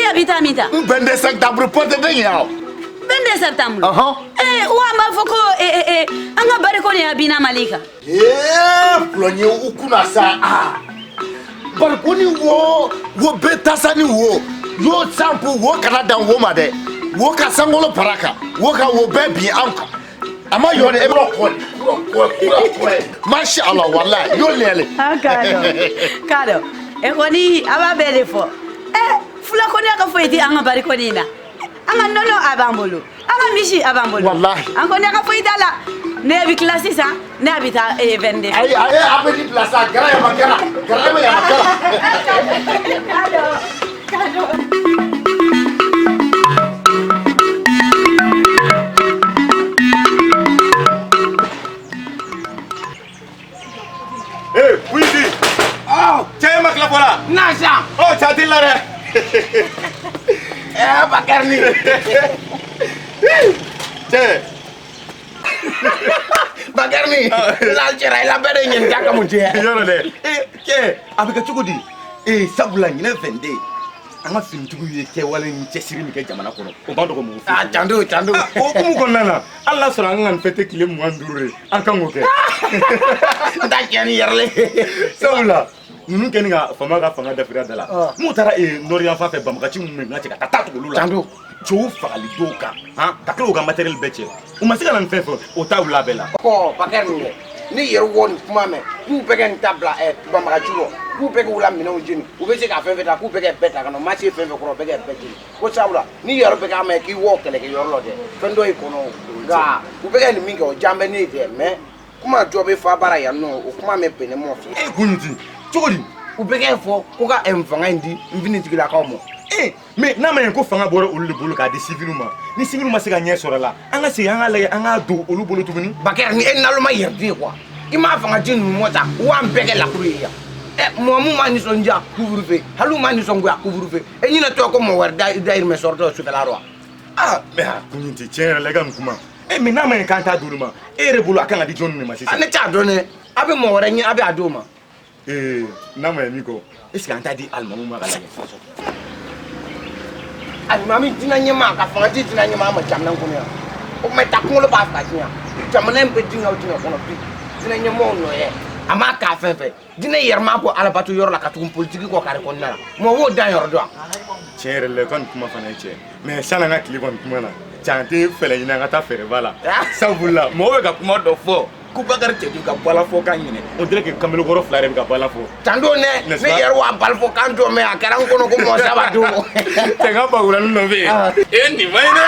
a bɛ taa min ta? N 22 septembre porte den ya. 22 septembre. Ɔhɔn. Wa an b'a fɔ ko an ka barikon ya binna Mali kan. Ee, fulɔ ye u kunna sa. Ah. Barikoni wo wo bɛɛ tasani wo yo sanpu wo kana dan wo ma dɛ. Wo ka sankolo para kan. Wo ka wo bɛɛ bin an kan. A ma yɔ de e b'a kɔ kɔ kɔ. Masha Allah wallahi yo lɛlɛ. Ah, k'a dɔn. K'a dɔn. E kɔni a b'a bɛɛ de fɔ. Fula kɔni a ka foyi tɛ an ka barikon in na. An ka nɔnɔ a b'an bolo. An ka misi a b'an bolo. Wallahi. An kɔni a ka foyi t'a la. Ne bɛ tila sisan, ne bɛ taa 22. Ayi ayi a bɛ ni bila sa gara yama gara. Gara yama yama gara. K'a dɔn. K'a dɔn. Eh, Kuyidi. Ah, cɛ ma tila fɔlɔ. Na sisan. Ɔ, cɛ t'i la dɛ. Bakari. Cɛ. Bakari. La cɛra i la bɛɛ de ɲininka ka mun cɛ. Yɔrɔ dɛ. Cɛ, a bɛ kɛ cogo di? Sabula ɲinɛ 22 an ka finitigiw ye kɛwale ni cɛsiri min kɛ jamana kɔnɔ o ma dɔgɔ mɔgɔ Ah, janto janto. O hukumu kɔnɔna na hali n'a sɔrɔ an ka nin fête tile 25 de an kan k'o kɛ. N ta tiɲɛ ni yɛrɛ le. Sabula ninnu kɛlen ka faama ka fanga dafira da la n'u taara nord yan fan fɛ banbagaci minnu bɛ yen cɛ ka taa tugu olu la. Janto. Cɛw fagali dɔw kan han ka tila k'u ka matériel bɛɛ cɛ u ma se ka na nin fɛn fɛn o t'a wuli a bɛɛ la. Kɔ Bakari nin dɛ ne yɛrɛ wɔ nin kuma mɛn k'u bɛɛ kɛ nin ta bila banbagaci kɔ k'u bɛɛ k'u la minɛnw jeni u bɛ se ka fɛn fɛn ta k'u bɛɛ kɛ bɛɛ ta ka na u ma se fɛn fɛn kɔrɔ u bɛɛ kɛ bɛɛ jeni ko sabula ni yɛrɛ bɛ k'a mɛn k'i wɔ kɛlɛkɛyɔrɔ la dɛ fɛn dɔ y'i kɔnɔ nka u bɛ kɛ nin min kɛ o jan bɛ ne ye dɛ mais kuma jɔ bɛ fa baara yan nɔ o kuma mɛ bɛn ne mɔ fɛ. E kun ti cogo di? U bɛ kɛ fɔ ko ka fanga in di n finitigilakaw ma. Mais n'a ma ɲɛ ko fanga bɔra olu de bolo k'a di civiliw ma ni civiliw ma se ka ɲɛ sɔrɔ a la an ka segin an k'a lajɛ an k'a don olu bolo tuguni. Bakari ni e naloma yɛrɛ den quoi i m'a fanga di ninnu ma sa u b'an bɛɛ kɛ lakuru ye yan mɔgɔ mun ma nisɔndiya couvre-feu hali u ma nisɔngoya couvre-feu e ɲinɛ tɔ ko mɔgɔ wɛrɛ dayirimɛ sɔrɔtɔ sufɛla rɔ wa. Ah mais a kun tɛ tiɲɛ yɛrɛ la i ka nin kuma mais n'a ma ɲɛ k'an t'a d'olu ma e yɛrɛ bolo a kan ka di jɔnni de ma sisan. Ne t'a dɔn dɛ a bɛ mɔgɔ wɛrɛ ɲini a bɛ a d'o ma. N'a ma ɲɛ min kɔ est ce que an t'a di alimami ma ka lajɛ. Alimami diinɛ ɲɛmaa ka fanga di diinɛ ɲɛmaa ma jamana kɔnɔ yan o mɛ ta kunkolo b'a fa tiɲɛ jamana in bɛ dingɛ o dingɛ kɔnɔ bi diinɛ ɲɛmɔgɔw nɔ ye a m'a k'a fɛn fɛn diinɛ yɛrɛ m'a bɔ alabato yɔrɔ la ka tugun politiki kɔ kare kɔnɔna la mɔgɔ b'o dan yɔrɔ dɔn wa. Tiɲɛ yɛrɛ la i ka nin kuma fana ye tiɲɛ mais sani an ka tile kɔni kuma na cɛ an tɛ fɛɛrɛ ɲini an ka taa fɛɛrɛba la sabula mɔgɔw bɛ ka kuma dɔ fɔ ko Bakari Cɛju ka balafɔ kan ɲinɛ on dirait que kamelekɔrɔ fila yɛrɛ bɛ ka bala fɔ. Tando ne ne yɛrɛ wa balafɔ kan jɔ mɛ a kɛra n kɔnɔ ko mɔgɔ saba don. Cɛ ka bagulanin dɔ bɛ yen. Nin ma ɲi dɛ.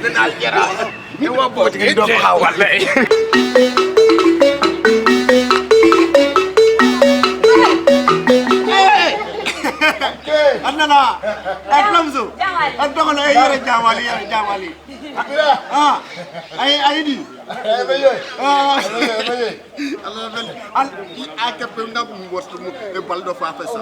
Ne n'a jɛra ne ma npogotigi dɔ faga walayi. A nana ɛ filamuso a dɔgɔnin e yɛrɛ jamali yɛrɛ jamali ah ayi ayi di a kɛ pe n ka mɔgɔ bali dɔ fɔ a fɛ sa.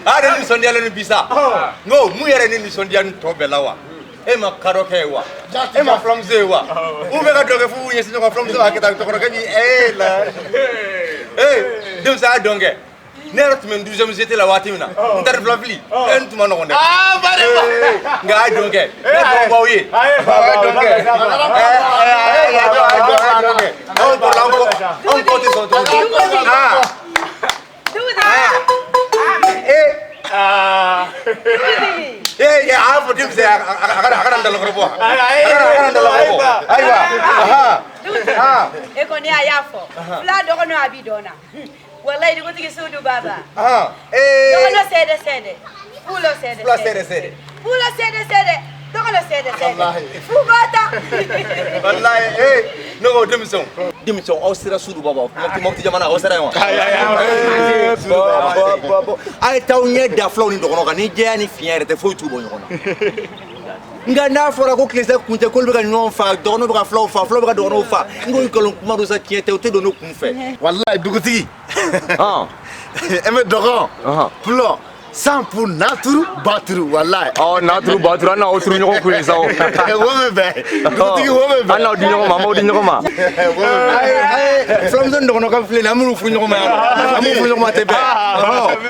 A yɛrɛ nisɔndiyalen don bi sa. N ko mun yɛrɛ ne nisɔndiya ni tɔ bɛɛ la wa? E ma kadɔ kɛ ye wa? E ma fulamuso ye wa? U bɛ ka dɔn kɛ f'u b'u ɲɛsin ɲɔgɔn ma, fulamuso b'a kɛ tan, cɛkɔrɔkɛ b'i ee la. Ee denmisɛn a ye dɔn kɛ. Ne yɛrɛ tun bɛ n 12e GT la waati min na, n taara filafili, e n tun ma nɔgɔn dɛ. Nka a ye dɔn kɛ. Ne dɔn b'aw ye. A ye dɔn kɛ. A ye dɔn kɛ. Anw kɔrɔla anw kɔ anw kɔ tɛ sɔn tuguni. Aa. Ee ee a y'a fɔ denmisɛn a kana n dalakɔrɔ bɔ. A kana n dalakɔrɔ bɔ. Ayiwa. Ahan. E kɔni a y'a fɔ fila dɔgɔnin a b'i dɔn na walayi dugutigi sudu baba dɔgɔnɔ sɛdɛ sɛdɛ fulo sɛdɛ Fula sɛdɛ sɛdɛ. Fulo sɛdɛ sɛdɛ dɔgɔnɔ sɛdɛ sɛdɛ fugota. Walayi ee ne ko denmisɛnw denmisɛnw aw sera sudu baba Mopti jamana aw sera yen wa? A ye t'aw ɲɛ da fulaw ni dɔgɔnɔw kan ni jɛya ni finya yɛrɛ tɛ foyi t'u bɔ ɲɔgɔn na. Nka n'a fɔra ko tilesɛ kuncɛ k'olu bɛ ka ɲɔgɔn fa dɔgɔnɔw bɛ ka fulaw fa fulaw bɛ ka dɔgɔnɔw fa n ko nkalon kuma don sa tiɲɛ tɛ o tɛ don ne kun fɛ. Walayi dugutigi. E bɛ dɔgɔ. Pulɔ. Sanpu naturu baturu walayi. Ɔ naturu baturu an n'aw turu ɲɔgɔn kun ye sa o. Wo bɛ bɛn dugutigi wo bɛ bɛn. An n'aw di ɲɔgɔn ma an b'aw di ɲɔgɔn ma. Ayi fulamuso ni dɔgɔnɔ kan filɛ nin ye an minnu furu ɲɔgɔn ma yan nɔ an minnu furu ɲɔgɔn ma tɛ bɛn.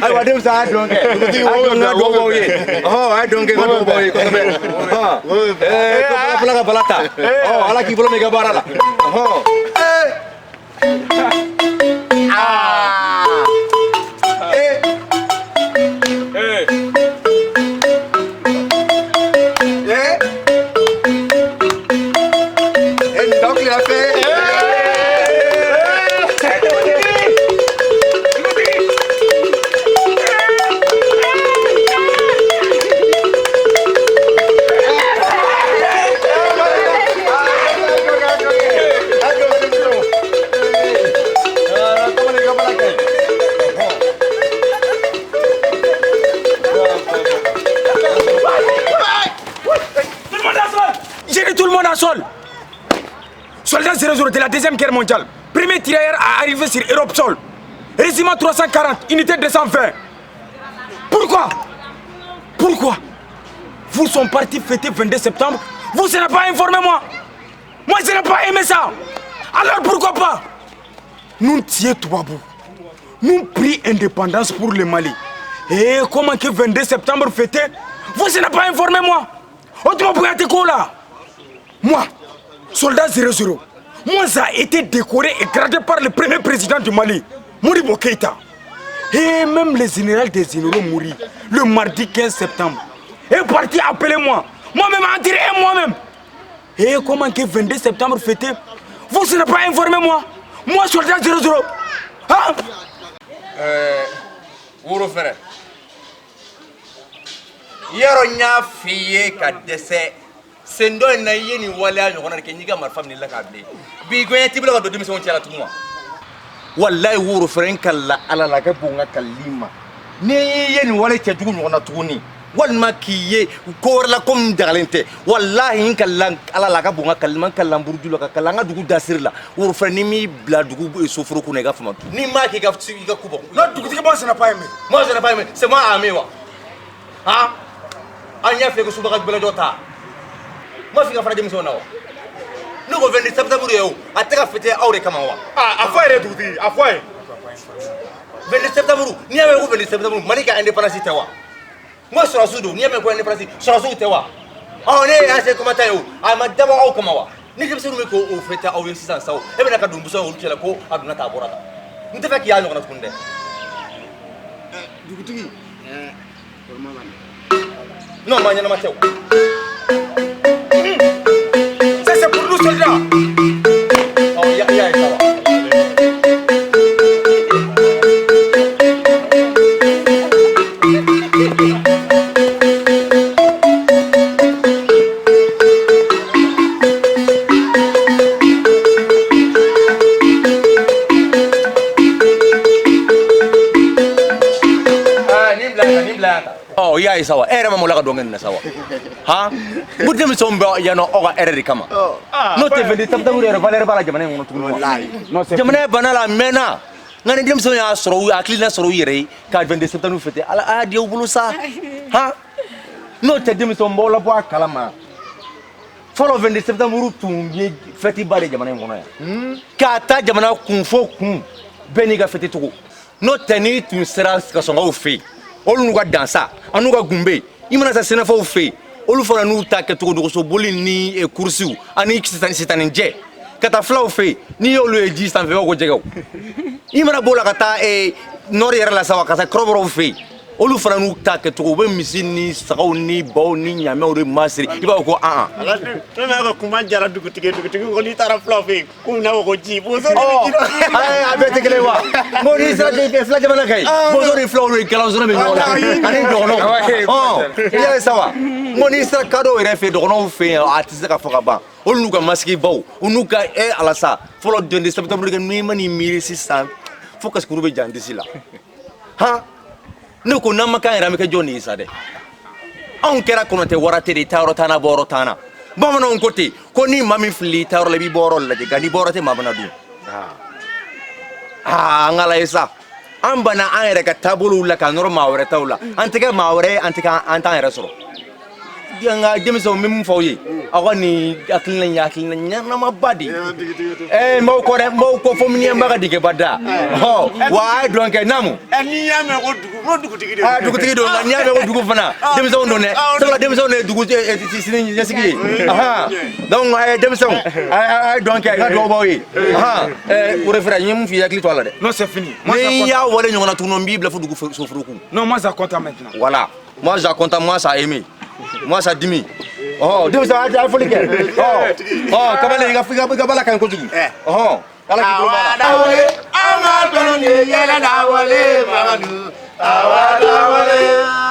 Ayiwa denmisɛn a ye dɔn kɛ. Dugutigi a wo ye bɛ dɔn kɛ bɛn n ka dugawu b'aw ye. A ye dɔn kɛ n ka dugawu b'aw ye kosɛbɛ. Ko fula ka bala ta. Ala k'i bolo mɛn i ka baara la. Sol. Soldat 00 de la Deuxième Guerre mondiale. Premier tirailleur à arriver sur Europe sol. Régiment 340, unité 220. Pourquoi? Pourquoi? Vous sont partis fêter 22 septembre. Vous ne pas informé moi. Moi je n'ai pas aimé ça. Alors pourquoi pas? Nous tiens Touabou. Nous pris indépendance pour le Mali. Et comment que 22 septembre fêté? Vous n'avez pas informé moi. Là. Moi, soldat 00, moi ça a été décoré et gradé par le premier président du Mali, Modibo Keïta. Et même le général des généraux mourit le mardi 15 septembre. Et parti appelez-moi, moi-même en tiré et moi-même. Et comment que 22 septembre fêté, vous ne pas informé moi. Moi, soldat 00. Hein? Wuro frère. Yaro nya fiye ka dɛsɛ. Sen dɔ in na i ye nin waleya ɲɔgɔnna de kɛ n y'i ka marifa minɛ i la k'a bilen bi gɔɲɛ t'i bolo ka don denmisɛnw cɛ la tugun wa walayi woro fɛrɛ n kalila ala la ka bon n ka kalili ma n'i ye nin wale cɛjugu ɲɔgɔn na tuguni walima k'i ye ko wɛrɛ la ko min dagalen tɛ walahi n kalila ala la ka bon n ka kalili ma n kalila n buruju la ka kalila n ka dugu dasiri la woro fɛrɛ ni m'i bila dugu soforo kunna i ka fama n'i m'a kɛ i ka ku bɔ. Non dugutigi moi je n'ai pas aimé. Moi je n'ai pas aimé c'est moi a aimé wa han an y'a f'i ye ko subaga gbɛlɛjɔ ta. Moi, je suis un denmisɛnw na wa ne ko 22 septembre ye o a tɛ ka fêter aw de kama wa. A fɔ a yɛrɛ dugutigi a fɔ a ye. 22 septembre n'i y'a mɛn ko 22 septembre Mali ka indépendance tɛ wa n ko sɔrɔsiw don n'i y'a mɛn ko indépendance sɔrɔsiw tɛ wa ɔ ne ye ancien combattant ye o a ma dabɔ aw kama wa ni denmisɛnninw bɛ k'o fêter aw ye sisan sa o e bɛna ka don busan olu cɛla ko a donna tan a bɔra tan n tɛ fɛ k'i y'a ɲɔgɔnna tuguni dɛ. Dugutigi. Non maa ɲɛnama tɛ o. Ça c'est pour nous soldats. Oh, ya ya ça va. Ɔ i y'a ye sa wa e yɛrɛ ma maloya ka dɔn kɛ nin na sa wa han n ko denmisɛnw bɛ yan nɔ aw ka hɛrɛ de kama n'o tɛ 22 septembre yɛrɛ valeur b'a la jamana in kɔnɔ tuguni wa jamana ye bana la a mɛnna Nka ni denmisɛnw y'a sɔrɔ u hakilina sɔrɔ u yɛrɛ ye ka 22 septembre fêter, ala a y'a diya u bolo sa. Han, n'o tɛ, denmisɛnw b'aw labɔ a kalama. Fɔlɔ, 22 septembre tun ye fête ba de jamana in kɔnɔ yan, k'a ta jamana kun fo kun, bɛɛ n'i ka fête cogo. N'o tɛ, n'i tun sera kasɔnkaw fɛ yen, olu n'u ka dansa an n'u ka gunbe. I mana se sɛnɛfɔw fɛ yen, olu fana n'u ta kɛcogo, dɔgɔsoboli ni kurusiw ani sitaninjɛ. Ka taa fulaw fɛ yen, n'i y'olu ye ji sanfɛ, i b'a fɔ ko jɛgɛw. I mana b'o la ka taa nord yɛrɛ la sa wa, ka taa kɔrɔbɔrɔw fɛ yen, olu fana n'u ta kɛcogo, u bɛ misi ni sagaw ni baw ni ɲamɛw de masiri, i b'a fɔ ko an an. Ne b'a ka kuma jara dugutigi, dugutigi ko n'i taara fulaw fɛ yen, k'u n'a fɔ ko ji bozo de bɛ ji. A bɛɛ tɛ kelen ye wa? N ko n'i sera fila jamana kan yen, bozo ni fulaw de galasɔrɔ bɛ ɲɔgɔn na ani dɔgɔnɔw. Ɔ, i y'a ye sa wa? N ko n'i sera kadɔw yɛrɛ fɛ yen, dɔgɔnɔw fɛ yen, a tɛ se ka fɔ ka ban. Olu n'u ka masigibaw, u n'u ka ala sa. Fɔlɔ, 22 septembre kɛ, n'i ma n'i miiri sisan, fo kasikuru bɛ jan disi la. Han, ne ko n'an ma k'an yɛrɛ, an bɛ kɛ jɔn de ye sa dɛ? Anw kɛra kɔnɔ tɛ wara tɛ de, taayɔrɔ t'an na, bɔyɔrɔ t'an na. Bamananw ko ten ko ni maa min filili i taayɔrɔ la, i b'i bɔyɔrɔ lajɛ, nka n'i bɔyɔrɔ tɛ, maa bana dun. Aa, an ka lajɛ sa, an banna an yɛrɛ ka taabolow la k'a nɔrɔ maa wɛrɛ taw la. An tɛ kɛ maa wɛrɛ ye, an tɛ kɛ an t'an yɛrɛ sɔrɔ. N ka denmisɛnw, n bɛ mun fɔ aw ye? Aw ka nin hakilina in ye hakilina ɲɛnamaba de ye. N b'aw kɔ dɛ, n b'aw kɔ fo miniyɛnba ka dingɛba da. Ɔ wa, a ye dɔn kɛ naamu. N'i y'a mɛn ko dugu, ko dugutigi de. Aa, dugutigi don, nka n'i y'a mɛn ko dugu fana, denmisɛnw don dɛ. Sabula denmisɛnw de ye dugu sini ɲɛsigi ye. Ahan, donc denmisɛnw, a ye dɔn kɛ, n ka dugawu b'aw ye. Ahan, Wɛrɛ, n ye mun f'i ye, hakili to a la dɛ. Non, c'est fini. Ni y'a wale ɲɔgɔn na tuguni, n b'i bila fo dugu soforokun. Non, moi ça compte maintenant. Voilà, moi ça compte, moi ça aimé, moi ça dimi. Ɔ, denmisɛnw, a ye foli kɛ. Ɔ ɔ, kamalen, i ka bala ka ɲi kojugu. Ɔhɔn, ala k'i bolo b'a la. An ka dɔnni yɛlɛ la wale Mamadu, awa wale.